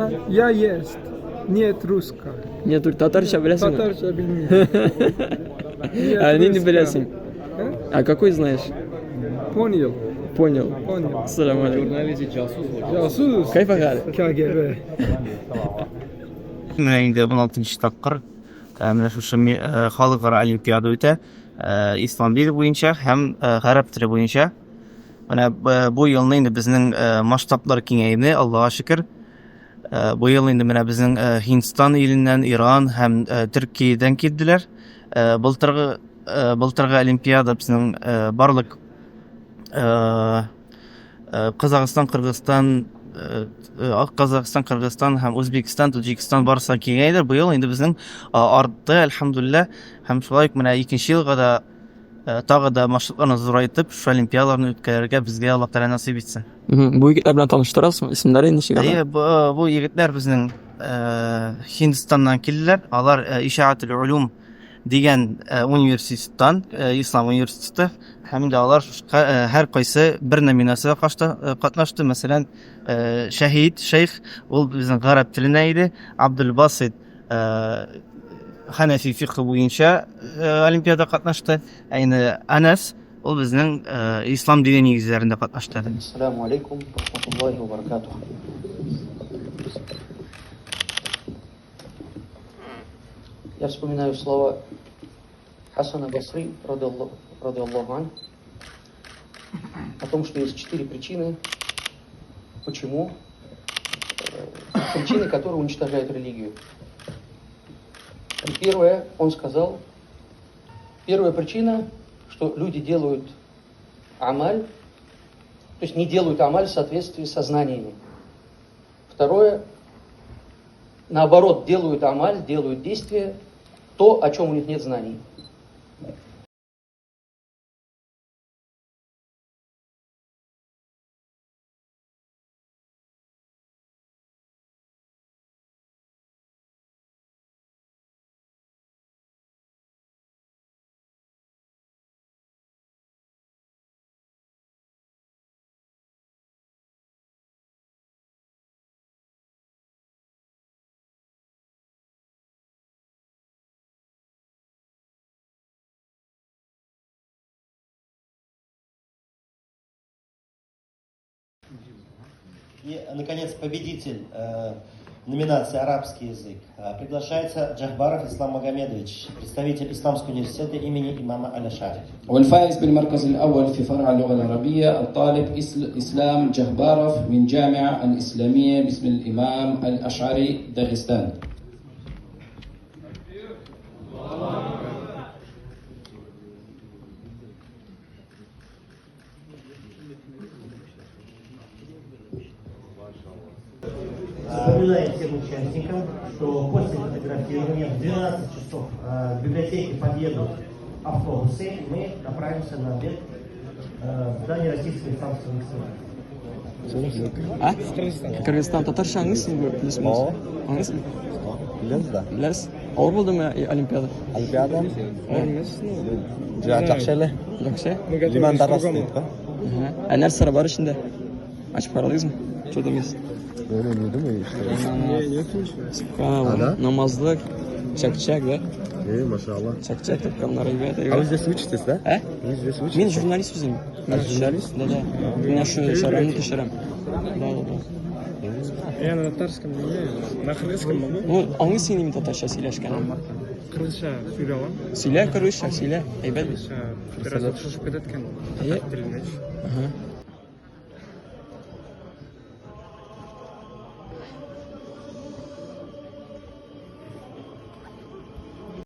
Я, я есть. Нет русского. Нет, татарча беләсеңме? Татарча белмим. Нет Ә нинди русского. беләсең? Э? А какой знаешь? Понял. Понял. Понял. Ассаламу алейкум. Ясус. Кайфа хәл? КГБ. Менә инде 16 тапкыр менә шушы халыкара олимпиада үтә ислам дине буенча һәм гарәп теле буенча. Менә бу елны инде безнең масштаблар киңәйде, Аллага шөкер. Бу ел инде менә безнең Һиндстан иленнән, Иран һәм Төркиядән килделәр. Былтыргы былтыргы олимпиада безнең барлык Казахстан, Кыргызстан, Казахстан, Кыргызстан һәм Үзбекстан, Таҗикстан барысы килгән иде. Быел инде безнең артты, әлхәмдүлилләһ. Һәм шулай ук менә икенче елга да тагы да маршрутларны зурайтып, шушы олимпиадаларны үткәрергә безгә Аллаһ Тәгалә насыйп итсен. Бу егетләр белән таныштырасызмы? Исемнәре ничек алар? Әйе, бу егетләр безнең Һиндстаннан килделәр. Алар Ишаатул Улум дигән университеттан, Ислам университеты. Һәм инде алар һәркайсы бер номинациядә катнашты. Мәсәлән, Шәһид шәйх, ул безнең гарәп теленә иде. Абдул Басит Хәнәфи фикһы буенча олимпиада катнашты. Ә инде Анас ул безнең ислам дине нигезләрендә катнашты. Ассаламу алейкум рахматуллахи ва баракатух. Я вспоминаю слова Хасана Басри, радиаллаху ан, о том, что есть 4 причины, почему, причины, которые уничтожают религию. И первое, он сказал, первая причина, что люди делают амаль, то есть не делают амаль в соответствии со знаниями. Второе, наоборот, делают амаль, делают действия, то, о чем у них нет знаний. И, наконец, победитель номинации «Арабский язык» приглашается Джахбаров Ислам Магомедович, представитель Исламского университета имени имама Аль-Ашари. والفائز بالمركز الأول في فرع اللغة العربية الطالب إسلام جهبارов من جامعة الإسلامية باسم الإمام الأشعري داغستان. Напоминаю всем участникам, что после фотографирования в 12 часов к библиотеке подъедут автобусы, и мы направимся на обед в здание Российского исламского института. А? Кыргызстан татарча аңлыйсыңмы? Плюс-минус. Аңлыйсыңмы? Беләбез да. Беләсез. Авыр булдымы олимпиада? Олимпиада. Жакшы эле. Жакшы? Лиман дарасы дейт го. Ә нәрсәләр бар эчендә? Ачып карадыгызмы? Что там есть? Я не думаю, что... Субханаллах. А, да? Намазлык, чак-чак, да? Машалла. Чак-чак тотканнар, ребята. А вы здесь учитесь, да? Ә? Вы здесь учитесь? Мин журналист үзем. А, журналист? Да, да. Менә шу чараны төшерәм. Да, да, да. Я на татарском не умею. На кыргызском могу? Ну, аңлыйсың инде мин татарча сөйләшкәнне. Кыргызча сөйләй алам. Сөйлә кыргызча, сөйлә. Әйбәт. Кыргызча бераз охшашып китә икән. Әйе. Татар теленә. Ага.